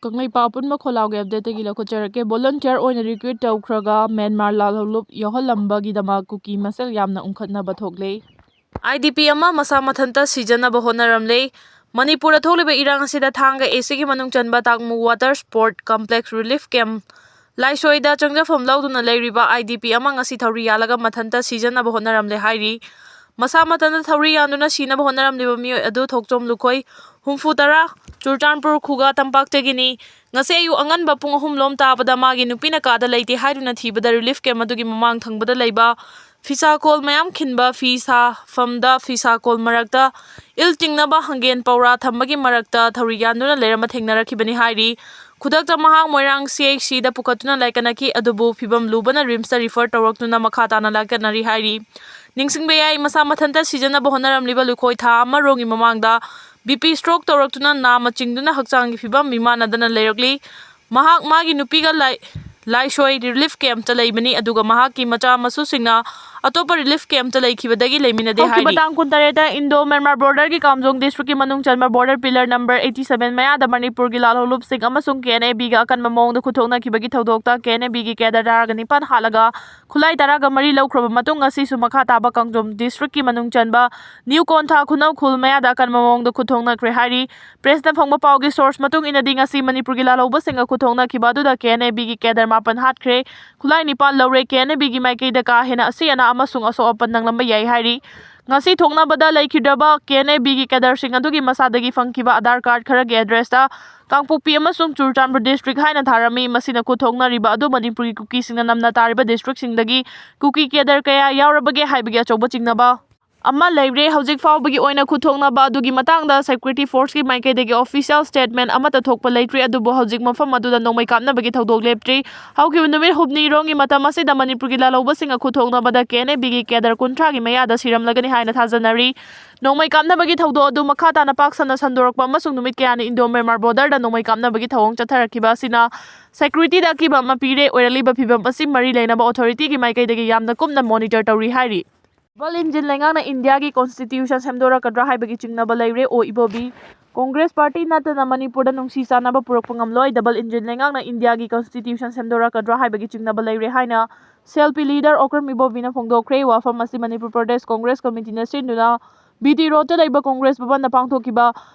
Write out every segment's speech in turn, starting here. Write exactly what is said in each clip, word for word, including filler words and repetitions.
ꯀꯪꯂꯩꯄꯥꯛ ꯑꯄꯨꯟꯕ ꯈꯣꯜꯂꯥꯎꯒꯤ ꯑꯞꯗꯦꯠꯇꯒꯤ ꯂꯧꯈꯠꯆꯔꯛꯀꯦ꯫ ꯚꯣꯂꯨꯟꯇꯤꯌꯔ ꯑꯣꯏꯅ recruit ꯇꯧꯈ꯭ꯔꯒ Myanmar ꯂꯥꯜꯍꯧꯂꯨꯞ ꯌꯥꯎꯍꯜꯂꯝꯕꯒꯤꯗꯃꯛ ꯀꯨꯀꯤ ꯃꯁꯦꯜ ꯌꯥꯝꯅ ꯎꯪꯈꯠꯅꯕ ꯊꯣꯛꯂꯦ꯫ ꯑꯥꯏ ꯗꯤ ꯄꯤ ꯑꯃ ꯃꯁꯥ ꯃꯊꯟꯇ ꯁꯤꯖꯅꯕ ꯍꯣꯠꯅꯔꯝꯂꯦ꯫ ꯃꯅꯤꯄꯨꯔꯗ ꯊꯣꯛꯂꯤꯕ ꯏꯔꯥꯡ ꯑꯁꯤꯗ ꯊꯥꯡꯒ ꯑꯦ ꯁꯤꯒꯤ ꯃꯅꯨꯡ ꯆꯟꯕ ꯇꯥꯛꯃꯨ water sport complex relief camp ꯂꯥꯏꯁꯣꯏꯗ ꯆꯪꯖꯐꯝ ꯂꯧꯗꯨꯅ ꯂꯩꯔꯤꯕ ꯑꯥꯏ ꯗꯤ ꯄꯤ ꯑꯃ ꯉꯁꯤ ꯊꯧꯔꯤ ꯌꯥꯜꯂꯒ ꯃꯊꯟꯇ ꯁꯤꯖꯅꯕ ꯍꯣꯠꯅꯔꯝꯂꯦ ꯍꯥꯏꯔꯤ꯫ ꯃꯁꯥ ꯃꯊꯟꯇ ꯊꯧꯔꯤ ꯌꯥꯟꯗꯨꯅ ꯁꯤꯅꯕ ꯍꯣꯠꯅꯔꯝꯂꯤꯕ ꯃꯤꯑꯣꯏ ꯑꯗꯨ ꯊꯣꯛꯆꯣꯝ ꯂꯨꯈꯣꯏ, ꯍꯨꯝꯐꯨ ꯇꯔꯥ, ꯆꯨꯔꯆꯥꯟꯄꯨꯔ ꯈꯨꯒꯥ ꯇꯝꯄꯥꯛꯇꯒꯤꯅꯤ꯫ ꯉꯁꯤ ꯑꯌꯨꯛ ꯑꯉꯟꯕ ꯄꯨꯡ ꯑꯍꯨꯝ ꯂꯣꯝ ꯇꯥꯕꯗ ꯃꯥꯒꯤ ꯅꯨꯄꯤꯅ ꯀꯥꯗ ꯂꯩꯇꯦ ꯍꯥꯏꯗꯨꯅ ꯊꯤꯕꯗ ꯔꯤꯂꯤꯐ ꯀꯦꯝꯞ ꯑꯗꯨꯒꯤ ꯃꯃꯥꯡ ꯊꯪꯕꯗ ꯂꯩꯕ ꯐꯤꯁꯥꯀꯣꯜ ꯃꯌꯥꯝ ꯈꯤꯟꯕ ꯐꯤ ꯁꯥꯐꯝꯗ ꯐꯤꯁꯥꯀꯣꯜ ꯃꯔꯛꯇ ꯏꯜ ꯇꯤꯡꯅꯕ ꯍꯪꯒꯦꯟ ꯄꯧꯔꯥ ꯊꯝꯕꯒꯤ ꯃꯔꯛꯇ ꯊꯧꯔꯤ ꯌꯥꯟꯗꯨꯅ ꯂꯩꯔꯝꯕ ꯊꯦꯡꯅꯔꯛꯈꯤꯕꯅꯤ ꯍꯥꯏꯔꯤ꯫ ꯈꯨꯗꯛꯇ ꯃꯍꯥꯛ ꯃꯣꯏꯔꯥꯡ ꯁꯤ ꯑꯩꯆ ꯁꯤꯗ ꯄꯨꯈꯠꯇꯨꯅ ꯂꯥꯏꯀꯠꯅꯈꯤ, ꯑꯗꯨꯕꯨ ꯐꯤꯕꯝ ꯂꯨꯕꯅ ꯔꯤꯝꯁꯇ ꯔꯤꯐꯔ ꯇꯧꯔꯛꯇꯨꯅ ꯃꯈꯥ ꯇꯥꯅ ꯂꯥꯏꯀꯠꯅꯔꯤ ꯍꯥꯏꯔꯤ꯫ ꯅꯤꯡꯁꯤꯡꯕ ꯌꯥꯏ, ꯃꯁꯥ ꯃꯊꯟꯇ ꯁꯤꯖꯅꯕ ꯍꯣꯠꯅꯔꯝꯂꯤꯕ ꯂꯨꯈꯣꯏ ꯊꯥ ꯑꯃꯔꯣꯝꯒꯤ ꯃꯃꯥꯡꯗ ꯕꯤ ꯄꯤ ꯁ꯭ꯇ꯭ꯔꯣꯛ ꯇꯧꯔꯛꯇꯨꯅ ꯅꯥꯝꯃ ꯆꯤꯡꯗꯨꯅ ꯍꯛꯆꯥꯡꯒꯤ ꯐꯤꯕꯝ ꯃꯤꯃꯥꯟꯅꯗꯅ ꯂꯩꯔꯛꯂꯤ꯫ ꯃꯍꯥꯛ ꯃꯥꯒꯤ ꯅꯨꯄꯤꯒ ꯂꯥꯏ-, ꯂꯥꯏꯁꯣꯏ ꯔꯤꯂꯤꯐ ꯀꯦꯝꯞꯇ ꯂꯩꯕꯅꯤ, ꯑꯗꯨꯒ ꯃꯍꯥꯛꯀꯤ ꯃꯆꯥ ꯃꯁꯨꯁꯤꯡꯅ ꯑꯇꯣꯞꯄ ꯔꯤꯂꯤꯐ ꯀꯦꯝꯞꯇ ꯂꯩꯈꯤꯕꯗꯒꯤ ꯂꯩꯃꯤꯟꯅꯗꯦ ꯍꯧꯈꯤꯕ ꯍꯥꯏꯔꯤ꯫ ꯇꯥꯡ ꯀꯨꯟꯇꯔꯦꯠꯇ ꯏꯟꯗꯣ ꯃ꯭ꯌꯥꯟꯃꯥꯔ ꯕꯣꯔꯗꯔꯒꯤ ꯀꯥꯝꯖꯣꯡ ꯗꯤꯁꯇ꯭ꯔꯤꯛꯀꯤ ꯃꯅꯨꯡ ꯆꯟꯕ border pillar number eighty seven ꯃꯌꯥꯗ ꯃꯅꯤꯄꯨꯔꯒꯤ ꯂꯥꯜꯍꯧꯂꯨꯞꯁꯤꯡ ꯑꯃꯁꯨꯡ ꯀꯦ ꯑꯦꯟ ꯑꯦ ꯕꯤꯒ ꯑꯀꯟꯕ ꯃꯑꯣꯡꯗ ꯈꯨꯠꯊꯣꯛꯅꯈꯤꯕꯒꯤ ꯊꯧꯗꯣꯛꯇ ꯀꯦ ꯑꯦꯟ ꯑꯦ ꯕꯤꯒꯤ ꯀꯦꯗꯔ ꯇꯔꯥꯒ ꯅꯤꯄꯥꯟ ꯍꯥꯠꯂꯒ ꯈꯨꯠꯂꯥꯏ ꯇꯔꯥꯒ ꯃꯔꯤ ꯂꯧꯈ꯭ꯔꯕ ꯃꯇꯨꯡ, ꯉꯁꯤꯁꯨ ꯃꯈꯥ ꯇꯥꯕ ꯀꯥꯝꯖꯣꯡ ꯗꯤꯁꯇ꯭ꯔꯤꯛꯀꯤ ꯃꯅꯨꯡ ꯆꯟꯕ ꯅ꯭ꯌꯨ ꯀꯣꯟꯊꯥ ꯈꯨꯅꯧ ꯈꯨꯜ ꯃꯌꯥꯗ ꯑꯀꯟꯕ ꯃꯑꯣꯡꯗ ꯈꯨꯠꯊꯣꯛꯅꯈ꯭ꯔꯦ ꯍꯥꯏꯔꯤ꯫ ꯄ꯭ꯔꯦꯁꯅ ꯐꯪꯕ ꯄꯥꯎꯒꯤ ꯁꯣꯔꯁ ꯃꯇꯨꯡ ꯏꯟꯅꯗꯤ, ꯉꯁꯤ ꯃꯅꯤꯄꯨꯔꯒꯤ ꯂꯥꯜꯍꯧꯕꯁꯤꯡꯒ ꯈꯨꯠꯊꯣꯛꯅꯈꯤꯕ ꯑꯗꯨꯗ ꯀꯦ ꯑꯦꯟ ꯑꯦ ꯕꯤꯒꯤ ꯀꯦꯗꯔ ꯃꯥꯄꯟ ꯍꯥꯠꯈ꯭ꯔꯦ, ꯈꯨꯠꯂꯥꯏ ꯅꯤꯄꯥꯟ ꯂꯧꯔꯦ꯫ ꯀꯦ ꯑꯦꯟ ꯑꯦ ꯕꯤꯒꯤ ꯃꯥꯏꯀꯩꯗ ꯀꯥ ꯍꯦꯟꯅ ꯑꯁꯤ ꯑꯅꯥ ꯑꯃꯁꯨꯡ ꯑꯁꯣꯛ ꯑꯄꯟ ꯅꯪꯂꯝꯕ ꯌꯥꯏ ꯍꯥꯏꯔꯤ꯫ ꯉꯁꯤ ꯊꯣꯛꯅꯕꯗ ꯂꯩꯈꯤꯗ꯭ꯔꯕ ꯀꯦ ꯑꯦꯟ ꯑꯦ ꯕꯤꯒꯤ ꯀꯦꯗꯔꯁꯤꯡ ꯑꯗꯨꯒꯤ ꯃꯁꯥꯗꯒꯤ ꯐꯪꯈꯤꯕ ꯑꯥꯙꯥꯔ ꯀꯥꯔꯗ ꯈꯔꯒꯤ ꯑꯦꯗ꯭ꯔꯦꯁꯇ ꯀꯥꯡꯄꯣꯛꯄꯤ ꯑꯃꯁꯨꯡ ꯆꯨꯔꯆꯥꯟꯄꯨꯔ ꯗꯤꯁꯇ꯭ꯔꯤꯛ ꯍꯥꯏꯅ ꯊꯥꯔꯝꯃꯤ꯫ ꯃꯁꯤꯅ ꯈꯨꯠꯊꯣꯛꯅꯔꯤꯕ ꯑꯗꯨ ꯃꯅꯤꯄꯨꯔꯒꯤ ꯀꯨꯀꯤꯁꯤꯡꯅ ꯅꯝꯅ ꯇꯥꯔꯤꯕ ꯗꯤꯁꯇ꯭ꯔꯤꯛꯁꯤꯡꯗꯒꯤ ꯀꯨꯀꯤ ꯀꯦꯗꯔ ꯀꯌꯥ ꯌꯥꯎꯔꯕꯒꯦ ꯍꯥꯏꯕꯒꯤ ꯑꯆꯧꯕ ꯆꯤꯡꯅꯕ ꯑꯃ ꯂꯩꯔꯦ꯫ ꯍꯧꯖꯤꯛ ꯐꯥꯎꯕꯒꯤ ꯑꯣꯏꯅ ꯈꯨꯠꯊꯣꯛꯅꯕ ꯑꯗꯨꯒꯤ ꯃꯇꯥꯡꯗ ꯁꯦꯀ꯭ꯌꯨꯔꯤꯇꯤ ꯐꯣꯔꯁꯀꯤ ꯃꯥꯏꯀꯩꯗꯒꯤ ꯑꯣꯐꯤꯁꯤꯌꯦꯜ ꯁ꯭ꯇꯦꯠꯃꯦꯟ ꯑꯃꯠꯇ ꯊꯣꯛꯄ ꯂꯩꯇ꯭ꯔꯤ, ꯑꯗꯨꯕꯨ ꯍꯧꯖꯤꯛ ꯃꯐꯝ ꯑꯗꯨꯗ ꯅꯣꯡꯃꯩ ꯀꯥꯞꯅꯕꯒꯤ ꯊꯧꯗꯣꯛ ꯂꯦꯞꯇ꯭ꯔꯤ꯫ ꯍꯧꯈꯤꯕ ꯅꯨꯃꯤꯠ ꯍꯨꯝꯅꯤꯔꯣꯝꯒꯤ ꯃꯇꯝ ꯑꯁꯤꯗ ꯃꯅꯤꯄꯨꯔꯒꯤ ꯂꯥꯜꯍꯧꯕꯁꯤꯡꯒ ꯈꯨꯠꯊꯣꯛꯅꯕꯗ ꯀꯦ ꯑꯦꯟ ꯑꯦ ꯕꯤꯒꯤ ꯀꯦꯗꯔ ꯀꯨꯟꯊ꯭ꯔꯥꯒꯤ ꯃꯌꯥꯗ ꯁꯤꯔꯝꯂꯒꯅꯤ ꯍꯥꯏꯅ ꯊꯥꯖꯅꯔꯤ꯫ ꯅꯣꯡꯃꯩ ꯀꯥꯞꯅꯕꯒꯤ ꯊꯧꯗꯣꯛ ꯑꯗꯨ ꯃꯈꯥ ꯇꯥꯅ ꯄꯥꯛ ꯁꯟꯅ ꯁꯟꯗꯣꯔꯛꯄ ꯑꯃꯁꯨꯡ ꯅꯨꯃꯤꯠ ꯀꯌꯥꯅꯤ ꯏꯟꯗꯣ ꯃ꯭ꯌꯥꯟꯃꯥꯔ ꯕꯣꯔꯗꯔꯗ ꯅꯣꯡꯃꯩ ꯀꯥꯞꯅꯕꯒꯤ ꯊꯧꯑꯣꯡ ꯆꯠꯊꯔꯛꯈꯤꯕ ꯑꯁꯤꯅ ꯁꯦꯀ꯭ꯌꯨꯔꯤꯇꯤꯗ ꯑꯀꯤꯕ ꯑꯃ ꯄꯤꯔꯦ꯫ ꯑꯣꯏꯔꯛꯂꯤꯕ ꯐꯤꯕꯝ ꯑꯁꯤ ꯃꯔꯤ ꯂꯩꯅꯕ ꯑꯣꯊꯣꯔꯤꯇꯤꯒꯤ ꯃꯥꯏꯀꯩꯗꯒꯤ ꯌꯥꯝꯅ ꯀꯨꯞꯅ ꯃꯣꯅꯤꯇꯔ ꯇꯧꯔꯤ ꯍꯥꯏꯔꯤ꯫ ꯗꯕꯜ ꯏꯟꯖꯤꯟ ꯂꯩꯉꯥꯛꯅ ꯏꯟꯗꯤꯌꯥꯒꯤ ꯀꯣꯟꯁꯇꯤꯇ꯭ꯌꯨꯁꯟ ꯁꯦꯝꯗꯣꯔꯛꯀꯗ꯭ꯔꯥ ꯍꯥꯏꯕꯒꯤ ꯆꯤꯡꯅꯕ ꯂꯩꯔꯦ꯫ ꯑꯣ ꯏꯕꯣꯕꯤ, ꯀꯣꯡꯒ꯭ꯔꯦꯁ ꯄꯥꯔꯇꯤ ꯅꯠꯇꯅ ꯃꯅꯤꯄꯨꯔꯗ ꯅꯨꯡꯁꯤ ꯆꯥꯟꯅꯕ ꯄꯨꯔꯛꯄ ꯉꯝꯂꯣꯏ꯫ ꯗꯕꯜ ꯏꯟꯖꯤꯟ ꯂꯩꯉꯥꯛꯅ ꯏꯟꯗꯤꯌꯥꯒꯤ ꯀꯟꯁꯇꯤꯇ꯭ꯌꯨꯁꯟ ꯁꯦꯝꯗꯣꯔꯛꯀꯗ꯭ꯔꯥ ꯍꯥꯏꯕꯒꯤ ꯆꯤꯡꯅꯕ ꯂꯩꯔꯦ ꯍꯥꯏꯅ C L P leader Okram ꯏꯕꯣꯕꯤꯅ ꯐꯣꯡꯗꯣꯛꯈ꯭ꯔꯦ꯫ ꯋꯥꯐꯝ ꯑꯁꯤ ꯃꯅꯤꯄꯨꯔ ꯄ꯭ꯔꯗꯦꯁ ꯀꯣꯡꯒ꯭ꯔꯦꯁ ꯀꯃꯤꯇꯤꯅ ꯁꯤꯟꯗꯨꯅ ꯕꯤ ꯇꯤ ꯔꯣꯗꯇ ꯂꯩꯕ ꯀꯣꯡꯒ꯭ꯔꯦꯁ ꯚꯕꯟꯗ ꯄꯥꯡꯊꯣꯛꯈꯤꯕ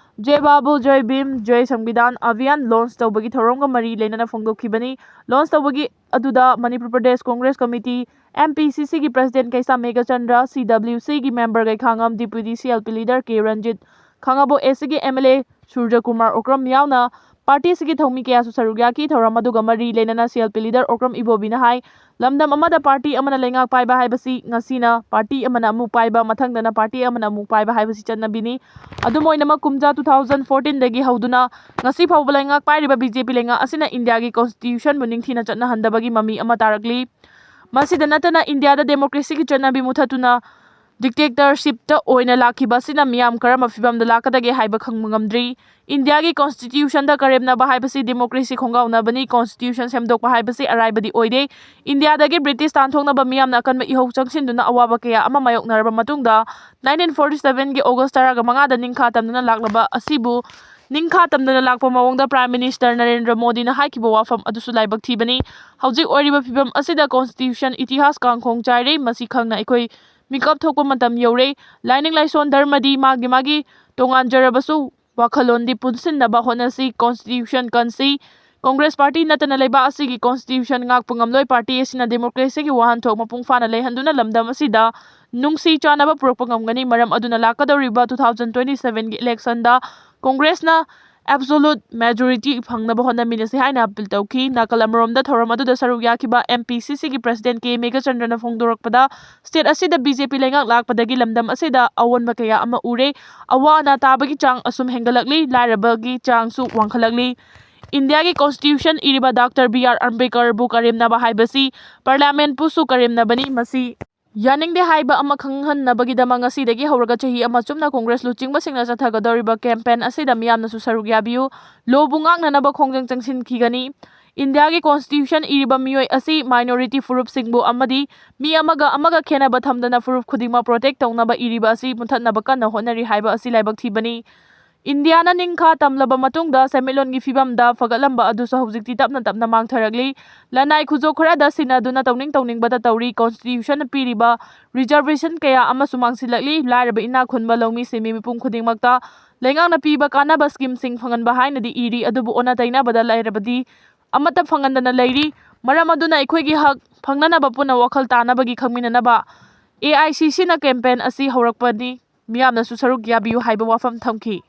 ꯖꯦ ꯕꯥꯕꯨ ꯖꯦ ꯚꯤꯝ ꯖꯦ ꯁꯪꯕꯤꯙꯥꯟ ꯑꯚꯤꯌꯥꯟ ꯂꯣꯟꯆ ꯇꯧꯕꯒꯤ ꯊꯧꯔꯝꯒ ꯃꯔꯤ ꯂꯩꯅꯅ ꯐꯣꯡꯗꯣꯛꯈꯤꯕꯅꯤ꯫ ꯂꯣꯟꯆ ꯇꯧꯕꯒꯤ ꯑꯗꯨꯗ Manipur Pradesh Congress committee, M P C ꯁꯤꯒꯤ president Keisham Meghachandra, C W ꯁꯤꯒꯤ member Gaikhangam, deputy C L P leader K Ranjit, Khangbok S ꯁꯤꯒꯤ M L A Surjakumar Okram ꯌꯥꯎꯅ ꯄꯥꯔꯇꯤ ꯑꯁꯤꯒꯤ ꯊꯧꯃꯤ ꯀꯌꯥꯁꯨ ꯁꯔꯨꯛ ꯌꯥꯈꯤ꯫ ꯊꯧꯔꯝ ꯑꯗꯨꯒ ꯃꯔꯤ ꯂꯩꯅꯅ C L P leader Okram ꯏꯕꯣꯕꯤꯅ ꯍꯥꯏ, ꯂꯝꯗꯝ ꯑꯃꯗ ꯄꯥꯔꯇꯤ ꯑꯃꯅ ꯂꯩꯉꯥꯛ ꯄꯥꯏꯕ ꯍꯥꯏꯕꯁꯤ ꯉꯁꯤꯅ ꯄꯥꯔꯇꯤ ꯑꯃꯅ ꯑꯃꯨꯛ ꯄꯥꯏꯕ, ꯃꯊꯪꯗꯅ ꯄꯥꯔꯇꯤ ꯑꯃꯅ ꯑꯃꯨꯛ ꯄꯥꯏꯕ ꯍꯥꯏꯕꯁꯤ ꯆꯠꯅꯕꯤꯅꯤ꯫ ꯑꯗꯨꯝ ꯑꯣꯏꯅꯃꯛ, ꯀꯨꯝꯖꯥ ꯇꯨ ꯊꯥꯎꯖꯟ ꯐꯣꯔꯇꯤꯟꯗꯒꯤ ꯍꯧꯗꯨꯅ ꯉꯁꯤ ꯐꯥꯎꯕ ꯂꯩꯉꯥꯛ ꯄꯥꯏꯔꯤꯕ ꯕꯤ ꯖꯦ ꯄꯤ ꯂꯩꯉꯥꯛ ꯑꯁꯤꯅ ꯏꯟꯗꯤꯌꯥꯒꯤ ꯀꯣꯟꯁꯇꯤꯇ꯭ꯌꯨꯁꯟꯕꯨ ꯅꯤꯡꯊꯤꯅ ꯆꯠꯅꯍꯟꯗꯕꯒꯤ ꯃꯃꯤ ꯑꯃ ꯇꯥꯔꯛꯂꯤ꯫ ꯃꯁꯤꯗ ꯅꯠꯇꯅ ꯏꯟꯗꯤꯌꯥꯗ ꯗꯦꯃꯣꯀ꯭ꯔꯦꯁꯤꯒꯤ ꯆꯠꯅꯕꯤ ꯃꯨꯊꯠꯇꯨꯅ ꯗꯤꯛꯇꯦꯛꯇꯔꯁꯤꯞꯇ ꯑꯣꯏꯅ ꯂꯥꯛꯈꯤꯕ ꯑꯁꯤꯅ ꯃꯤꯌꯥꯝ ꯀꯔꯝꯕ ꯐꯤꯚꯝꯗ ꯂꯥꯛꯀꯗꯒꯦ ꯍꯥꯏꯕ ꯈꯪꯕ ꯉꯝꯗ꯭ꯔꯤ꯫ ꯏꯟꯗꯤꯌꯥꯒꯤ ꯀꯣꯟꯁꯇꯤꯇ꯭ꯌꯨꯁꯟꯗ ꯀꯔꯦꯝꯅꯕ ꯍꯥꯏꯕꯁꯤ ꯗꯦꯃꯣꯀ꯭ꯔꯦꯁꯤ ꯈꯣꯡꯒꯥꯎꯅꯕꯅꯤ꯫ ꯀꯣꯟꯁꯇꯤꯇ꯭ꯌꯨꯁꯟ ꯁꯦꯝꯗꯣꯛꯄ ꯍꯥꯏꯕꯁꯤ ꯑꯔꯥꯏꯕꯗꯤ ꯑꯣꯏꯗꯦ꯫ ꯏꯟꯗꯤꯌꯥꯗꯒꯤ ꯕ꯭ꯔꯤꯇꯤꯁ ꯇꯥꯟꯊꯣꯛꯅꯕ ꯃꯤꯌꯥꯝꯅ ꯑꯀꯟꯕ ꯏꯍꯧ ꯆꯪꯁꯤꯟꯗꯨꯅ ꯑꯋꯥꯕ ꯀꯌꯥ ꯑꯃ ꯃꯥꯌꯣꯛꯅꯔꯕ ꯃꯇꯨꯡꯗ, ꯅꯥꯏꯟꯇꯤꯟ ꯐꯣꯔꯇꯤ ꯁꯚꯦꯟꯒꯤ ꯑꯣꯒꯁ ꯇꯔꯥꯒ ꯃꯉꯥꯗ ꯅꯤꯡꯈꯥ ꯇꯝꯗꯨꯅ ꯂꯥꯛꯂꯕ ꯑꯁꯤꯕꯨ ꯅꯤꯡꯈꯥ ꯇꯝꯗꯅ ꯂꯥꯛꯄ ꯃꯑꯣꯡꯗ ꯄ꯭ꯔꯥꯏꯝ ꯃꯤꯅꯤꯁꯇꯔ ꯅꯔꯦꯟꯗ꯭ꯔ ꯃꯣꯗꯤꯅ ꯍꯥꯏꯈꯤꯕ ꯋꯥꯐꯝ ꯑꯗꯨꯁꯨ ꯂꯥꯏꯕꯛ ꯊꯤꯕꯅꯤ꯫ ꯍꯧꯖꯤꯛ ꯑꯣꯏꯔꯤꯕ ꯐꯤꯕꯝ ꯑꯁꯤꯗ ꯀꯣꯟꯁꯇꯤꯇ꯭ꯌꯨꯁꯟ ꯏꯇꯤꯍꯥꯁ ꯀꯥꯡꯈꯣꯡ ꯆꯥꯏꯔꯦ꯫ ꯃꯁꯤ ꯈꯪꯅ ꯑꯩꯈꯣꯏ ꯃꯤꯀꯞ ꯊꯣꯛꯄ ꯃꯇꯝ ꯌꯧꯔꯦ꯫ ꯂꯥꯏꯅꯤꯡ ꯂꯥꯏꯁꯣꯟ ꯙꯔꯃꯗꯤ ꯃꯥꯒꯤ ꯃꯥꯒꯤ ꯇꯣꯉꯥꯟꯖꯔꯕꯁꯨ, ꯋꯥꯈꯜꯂꯣꯟꯗꯤ ꯄꯨꯟꯁꯤꯟꯅꯕ ꯍꯣꯠꯅꯁꯤ꯫ ꯀꯣꯟꯁꯇꯤꯇ꯭ꯌꯨꯁꯟ ꯀꯟꯁꯤ꯫ ꯀꯣꯡꯒ꯭ꯔꯦꯁ ꯄꯥꯔꯇꯤ ꯅꯠꯇꯅ ꯂꯩꯕꯥꯛ ꯑꯁꯤꯒꯤ ꯀꯣꯟꯁꯇꯤꯇ꯭ꯌꯨꯁꯟ ꯉꯥꯛꯄ ꯉꯝꯂꯣꯏ꯫ ꯄꯥꯔꯇꯤ ꯑꯁꯤꯅ ꯗꯦꯃꯣꯀ꯭ꯔꯦꯁꯤꯒꯤ ꯋꯥꯍꯟꯊꯣꯛ ꯃꯄꯨꯡ ꯐꯥꯅ ꯂꯩꯍꯟꯗꯨꯅ ꯂꯝꯗꯝ ꯑꯁꯤꯗ ꯅꯨꯡꯁꯤ ꯆꯥꯟꯅꯕ ꯄꯨꯔꯛꯄ ꯉꯝꯒꯅꯤ꯫ ꯃꯔꯝ ꯑꯗꯨꯅ ꯂꯥꯛꯀꯗꯧꯔꯤꯕ ꯇꯨ ꯊꯥꯎꯖꯟ ꯇ꯭ꯋꯦꯟꯇꯤ ꯁꯚꯦꯟꯒꯤ ꯏꯂꯦꯛꯁꯟꯗ ꯀꯣꯡꯒ꯭ꯔꯦꯁꯅ ꯑꯦꯕꯁꯣꯂꯨꯠ ꯃꯦꯖꯣꯔꯤꯇꯤ ꯐꯪꯅꯕ ꯍꯣꯠꯅꯃꯤꯟꯅꯁꯤ ꯍꯥꯏꯅ ꯑꯄꯤꯜ ꯇꯧꯈꯤ꯫ ꯅꯥꯀꯜ ꯑꯃꯔꯣꯝꯗ, ꯊꯧꯔꯝ ꯑꯗꯨꯗ ꯁꯔꯨꯛ ꯌꯥꯈꯤꯕ ꯑꯦꯝ ꯄꯤ ꯁꯤ ꯁꯤꯒꯤ ꯄ꯭ꯔꯁꯤꯗꯦꯟ ꯀꯦ ꯃꯦꯘꯆꯟꯗ꯭ꯔꯅ ꯐꯣꯡꯗꯣꯔꯛꯄꯗ, ꯁ꯭ꯇꯦꯠ ꯑꯁꯤꯗ ꯕꯤ ꯖꯦ ꯄꯤ ꯂꯩꯉꯥꯛ ꯂꯥꯛꯄꯗꯒꯤ ꯂꯝꯗꯝ ꯑꯁꯤꯗ ꯑꯑꯣꯟꯕ ꯀꯌꯥ ꯑꯃ ꯎꯔꯦ꯫ ꯑꯋꯥ ꯑꯅꯥ ꯇꯥꯕꯒꯤ ꯆꯥꯡ ꯑꯁꯨꯝ ꯍꯦꯟꯒꯠꯂꯛꯂꯤ, ꯂꯥꯏꯔꯕꯒꯤ ꯆꯥꯡꯁꯨ ꯋꯥꯡꯈꯠꯂꯛꯂꯤ꯫ ꯏꯟꯗꯤꯌꯥꯒꯤ ꯀꯣꯟꯁꯇꯤꯇ꯭ꯌꯨꯁꯟ ꯏꯔꯤꯕ ꯗꯥꯛꯇꯔ ꯕꯤ ꯑꯥꯔ ꯑꯝꯕꯦꯗꯀꯔꯕꯨ ꯀꯔꯦꯝꯅꯕ ꯍꯥꯏꯕꯁꯤ ꯄꯥꯔꯂꯤꯌꯥꯃꯦꯟꯠꯄꯨꯁꯨ ꯀꯔꯦꯝꯅꯕꯅꯤ꯫ ꯃꯁꯤ ꯌꯥꯅꯤꯡꯗꯦ ꯍꯥꯏꯕ ꯑꯃ ꯈꯪꯍꯟꯅꯕꯒꯤꯗꯃꯛ ꯉꯁꯤꯗꯒꯤ ꯍꯧꯔꯒ ꯆꯍꯤ ꯑꯃ ꯆꯨꯞꯅ ꯀꯣꯡꯒ꯭ꯔꯦꯁ ꯂꯨꯆꯤꯡꯕꯁꯤꯡꯅ ꯆꯠꯊꯒꯗꯧꯔꯤꯕ ꯀꯦꯝꯄꯦꯟ ꯑꯁꯤꯗ ꯃꯤꯌꯥꯝꯅꯁꯨ ꯁꯔꯨꯛ ꯌꯥꯕꯤꯌꯨ꯫ ꯂꯣꯕꯨ ꯉꯥꯛꯅꯅꯕ ꯈꯣꯡꯖꯪ ꯆꯪꯁꯤꯟꯈꯤꯒꯅꯤ꯫ ꯏꯟꯗꯤꯌꯥꯒꯤ ꯀꯣꯟꯁꯇꯤꯇ꯭ꯌꯨꯁꯟ ꯏꯔꯤꯕ ꯃꯤꯑꯣꯏ ꯑꯁꯤ ꯃꯥꯏꯅꯣꯔꯤꯇꯤ ꯐꯨꯔꯨꯞꯁꯤꯡꯕꯨ ꯑꯃꯗꯤ ꯃꯤ ꯑꯃꯒ ꯑꯃꯒ ꯈꯦꯠꯅꯕ ꯊꯝꯗꯅ ꯐꯨꯔꯨꯞ ꯈꯨꯗꯤꯡꯃꯛ ꯄ꯭ꯔꯣꯇꯦꯛ ꯇꯧꯅꯕ ꯏꯔꯤꯕ ꯑꯁꯤ ꯃꯨꯊꯠꯅꯕ ꯀꯟꯅ ꯍꯣꯠꯅꯔꯤ ꯍꯥꯏꯕ ꯑꯁꯤ ꯂꯥꯏꯕꯛ ꯊꯤꯕꯅꯤ꯫ ꯏꯟꯗꯤꯌꯥꯅ ꯅꯤꯡꯈꯥ ꯇꯝꯂꯕ ꯃꯇꯨꯡꯗ ꯁꯦꯟꯃꯤꯠꯂꯣꯟꯒꯤ ꯐꯤꯕꯝꯗ ꯐꯒꯠꯂꯝꯕ ꯑꯗꯨꯁꯨ ꯍꯧꯖꯤꯛꯇꯤ ꯇꯞꯅ ꯇꯞꯅ ꯃꯥꯡꯊꯔꯛꯂꯤ꯫ ꯂꯅꯥꯏ ꯈꯨꯖꯣꯞ ꯈꯔꯗ ꯁꯤꯟꯅꯗꯨꯅ ꯇꯧꯅꯤꯡ ꯇꯧꯅꯤꯡꯕꯗ ꯇꯧꯔꯤ꯫ ꯀꯣꯟꯁꯇꯤꯇ꯭ꯌꯨꯁꯟꯅ ꯄꯤꯔꯤꯕ ꯔꯤꯖꯔꯕꯦꯁꯟ ꯀꯌꯥ ꯑꯃꯁꯨ ꯃꯥꯡꯁꯤꯜꯂꯛꯂꯤ꯫ ꯂꯥꯏꯔꯕ ꯏꯅꯥꯛ ꯈꯨꯟꯕ ꯂꯧꯃꯤ ꯁꯤꯟꯃꯤ ꯃꯤꯄꯨꯝ ꯈꯨꯗꯤꯡꯃꯛꯇ ꯂꯩꯉꯥꯛꯅ ꯄꯤꯕ ꯀꯥꯟꯅꯕ ꯁ꯭ꯀꯤꯝꯁꯤꯡ ꯐꯪꯍꯟꯕ ꯍꯥꯏꯅꯗꯤ ꯏꯔꯤ, ꯑꯗꯨꯕꯨ ꯑꯣꯟꯅ ꯇꯩꯅꯕꯗ ꯂꯩꯔꯕꯗꯤ ꯑꯃꯠꯇ ꯐꯪꯍꯟꯗꯅ ꯂꯩꯔꯤ꯫ ꯃꯔꯝ ꯑꯗꯨꯅ ꯑꯩꯈꯣꯏꯒꯤ ꯍꯛ ꯐꯪꯅꯅꯕ ꯄꯨꯟꯅ ꯋꯥꯈꯜ ꯇꯥꯅꯕꯒꯤ ꯈꯪꯃꯤꯟꯅꯅꯕ ꯑꯦ ꯑꯥꯏ ꯁꯤ ꯁꯤꯅ ꯀꯦꯝꯄꯦꯟ ꯑꯁꯤ ꯍꯧꯔꯛꯄꯅꯤ꯫ ꯃꯤꯌꯥꯝꯅꯁꯨ ꯁꯔꯨꯛ ꯌꯥꯕꯤꯌꯨ ꯍꯥꯏꯕ ꯋꯥꯐꯝ ꯊꯝꯈꯤ꯫